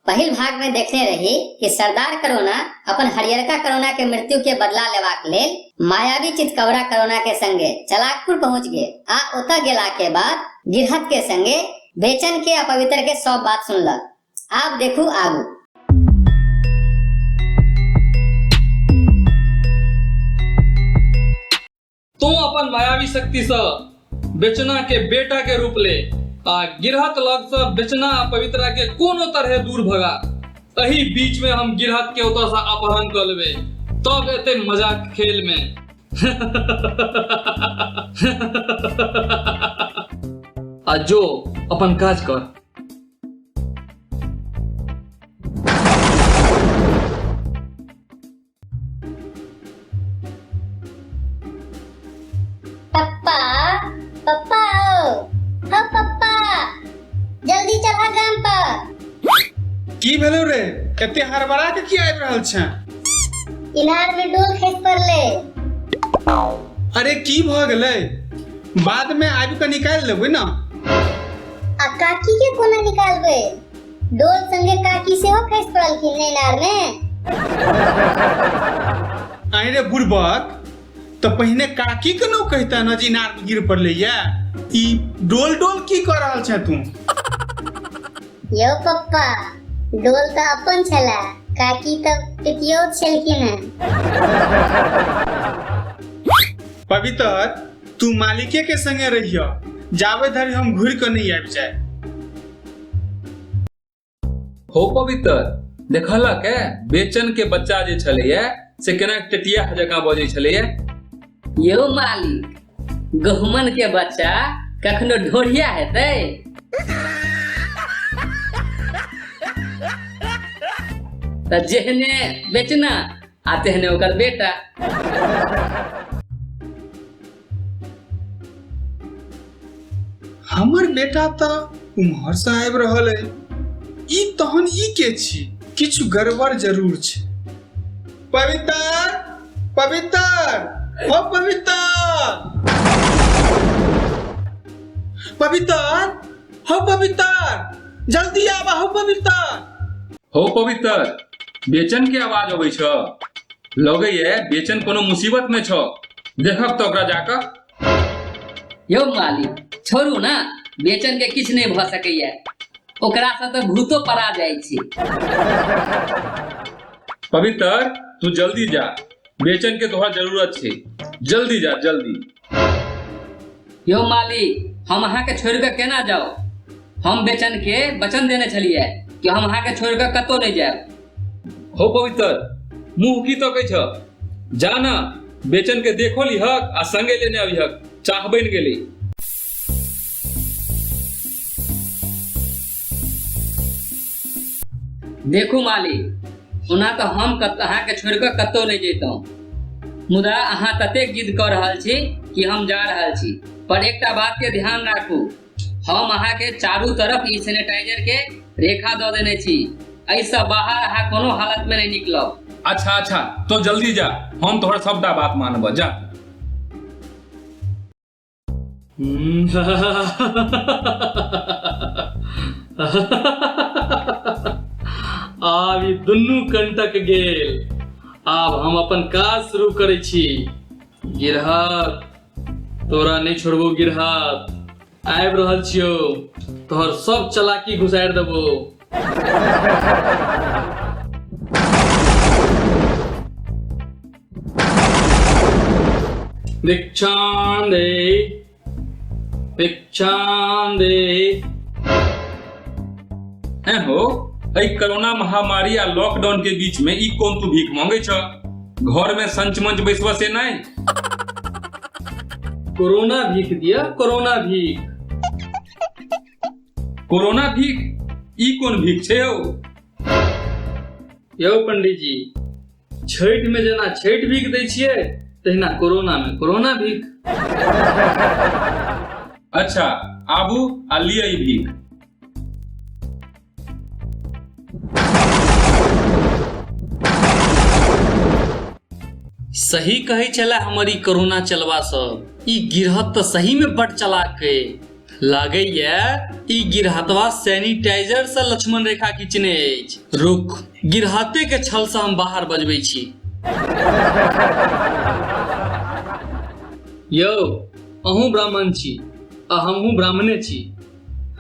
पहिल भाग में देखने रही कि सरदार करोना अपन हरियरका करोना के मृत्यु के बदला लेबाक लेल मायावी चितकबरा करोना के संगे चलाकपुर पहुंच गेल आ ओतऽ गेला के बाद गिरहत के संगे बेचन के अपवित्र के सब बात सुनलक। आब देखू आगू। तू अपन मायावी शक्ति से बेचना के बेटा के रूप ले आ गिरहत लग से बेचना आ पवित्रा के कोनो तरह दूर भगा। एही बीच में हम गिरहत के ओतऽ से अपहरण कऽ लेबै, तब एते मजा खेल में। आ जो अपन काज कर। पप्पा, पप्पा ओ, हो पप्पा, जल्दी चला गाम पर। की भेलौ रे, एते हड़बड़ा के की आबि रहल छें? इनार में डोल खसि पड़ले। अरे की भऽ गेलै, बाद में आबि कऽ निकालि लेबै ने। आ काकी के कोना निकालबै? डोल संगे काकी सेहो खसि पड़लखिन ने इनार में। आइ रे बुड़बक, तऽ पहिने काकी के न कहिता न जे इनार में गिर पड़लैया। ई डोल डोल की कऽ रहल छें तू? यौ पप्पा, डोल तऽ अपन छला, काकी तऽ पितियौत छलखिन हेँ। पवित्र, तू मालिके के संगे रहिय जाबे धरि हम घुरि कऽ नहि आबि जाय। हो पवित्र, देखलक है बेचन के बच्चा जे छलैया से केना टेटिया जकाँ बजै छलैया। यौ मालिक, गहुमन के बच्चा कखनो ढोढ़िया हेतै? तऽ जेहने बेचना आ तेहने ओकर बेटा। हमर बेटा तऽ उम्हर से आबि रहल अइ, ई तहन ई के छी? किछु गड़बड़ जरूर छै। पवित्र, पवित्र, हो पवित्र, पवित्र, हो पवित्र, जल्दी आबा हो पवित्र। हो पवित्र, बेचन के आवाज अबै छ, लगैए बेचन कोनो मुसीबत में छ, देखब तऽ ओकरा जाकऽ। यौ मालिक, छोड़ू ना, बेचन के किछु नहि भऽ सकैया, ओकरा से तऽ भूतो पड़ा जाइ छै। पवित्र, तू जल्दी जा, बेचन के तोहर जरूरत छै, जल्दी जा जल्दी। यौ मालिक, हम अहाँके छोड़ि कऽ केना जाउ? हम बेचन के वचन देने छलियै कि हम अहाँके छोड़ि कऽ कतौ नहि जायब। हो पवित्र, मुँह की तकै छ? जा ना, बेचन के देखो लिहक आ संगे लेने अबिहक, चाह बनि गेलै। देखू मालिक, ओना तऽ हम अहाँके छोड़ि कऽ कतौ नहि जैतहुँ, मुदा अहाँ ततेक जिद कऽ रहल छी कि हम जा रहल छी। पर एकटा बात के ध्यान राखू, हम अहाँके चारू तरफ ई सैनिटाइजर के रेखा दऽ देने छी, एहिसँ बाहर अहाँ कोनो हालत में नहि निकलब। अच्छा अच्छा, तो जल्दी जा, हम तोहर सबटा बात मानब, जा। आब ई दुनू कंटक गेल, आब हम अपन काज शुरू करै छी। गिरहत, तोरा नहि छोड़बो गिरहत, आबि रहल छियौ, तोहर सब चलाकी घुसारि देबो। भिक्षां देहि, भिक्षां देहि। ऐं हो, एहि कोरोना महामारी आ लॉकडाउन के बीच में ई कोन तू भीख मांगे छ? घर में संच मंच बैसबा से नहीं? कोरोना भीख दिया, कोरोना भीख। कोरोना भीख? ई कोन भीख छै यौ? यौ पंडीजी, छठि में जेना छठि भीख दै छियै तहिना कोरोना में कोरोना भीख। अच्छा, आबू आ लिअ ई भीख। सही कहै छला हमर ई कोरोना चलबा सब, ई गिरहत तऽ सही में बड चलाक अइ। लागैया ई गिरहतवा सैनिटाइजर से लक्ष्मण रेखा खींचने अछि। रुक, गिरहते के छल से हम बाहर बजबै छी। यौ, अहूँ ब्राह्मण छी आ हमहूँ ब्राह्मणे छी।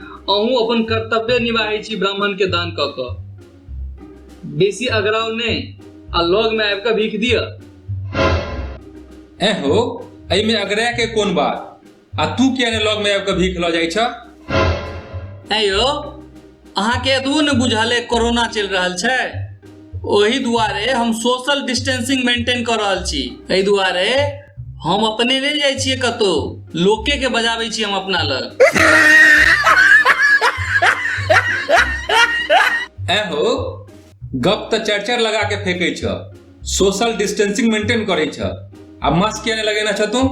अहूँ अपन कर्तव्य निभाहै छी ब्राह्मण के दान कऽ कऽ। बेसी अगराउ नहि आ लग में आबि कऽ भीख दिअ। ऐं हो, एहिमे अगराय के कोन बात? आ तू किया ने लग में आबि कऽ भीख लऽ जाइ छह? ऐं यौ, अहाँके एतबो ने बुझल अइ कोरोना चलि रहल छै? ओहि दुआरे हम सोशल डिस्टेंसिंग मेंटेन कऽ रहल छी। एहि दुआरे हम अपने नहि जाइ छियै कतौ, लोके के बजाबै छी हम अपना लग। ऐं हो, गप तऽ चारि चारि लगा के फेकै छह, सोशल डिस्टेंसिंग मेंटेन करै छह, आ मास्क किया नहि लगेने छह तू?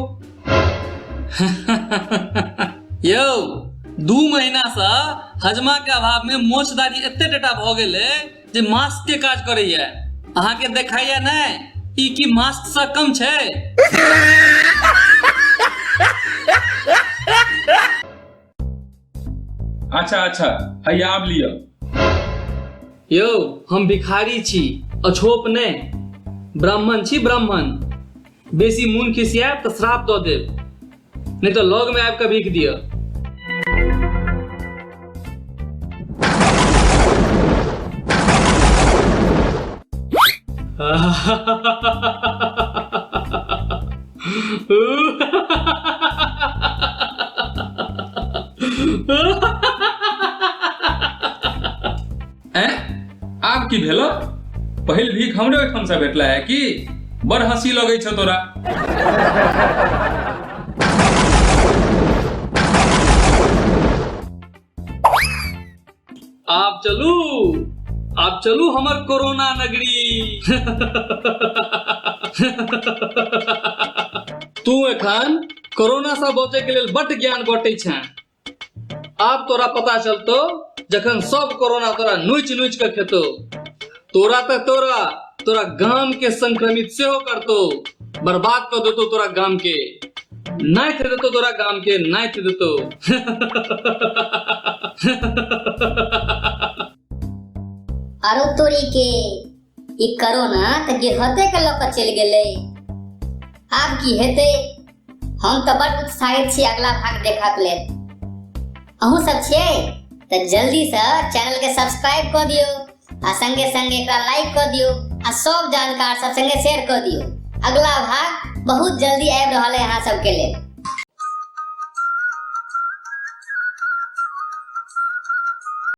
यौ, 2 महीना से हजमा के अभाव में मोछ दाढ़ी एते टटा भऽ गेलै जे मास्क के काज करैया। अहाँके देखाइया नहि ई की मास्क से कम छै? अच्छा अच्छा, हैया आब लिअ। यौ, हम भिखारी छी, अछोप नहि। ब्राह्मण छी ब्राह्मण। बेसी मोन खिसियाएब तऽ श्राप दऽ देब, नहि तऽ लग में आबि कऽ भीख दिअ। ऐं, आब की भेलो? पहिल भीख हमरे ओहिठाम से भेटला है की? बड़ हंसी लगै छौ तोरा। आब चलू, आब चलू हमर कोरोना नगरी। तू एखन कोरोना से बचे के लेल बड्ड ज्ञान बटै छें। आब तोरा पता चलतो जखन सब कोरोना तोरा नोचि नोचि के खेतो। तोरा तऽ तोरा तोरा गाम के संक्रमित सेहो करतो, बर्बाद कऽ देतो तोरा गाम के, नाथि देतो तोरा गाम के, नाथि देतो। आरो तोरी के ई कोरोना तऽ गिरहते के लऽ कऽ चलि गेलै। आब की हेतै? हम तऽ बड़ उत्साहित छी अगला भाग देखक लेल। अहूँ सब छियै तऽ जल्दी से चैनल के सब्सक्राइब कऽ दियौ आ संगे संगे एकरा लाइक कऽ दियौ आ सब जानकार सब संगे शेयर कऽ दियौ। अगला भाग बहुत जल्दी आबि रहल है अहाँ सबके लेल।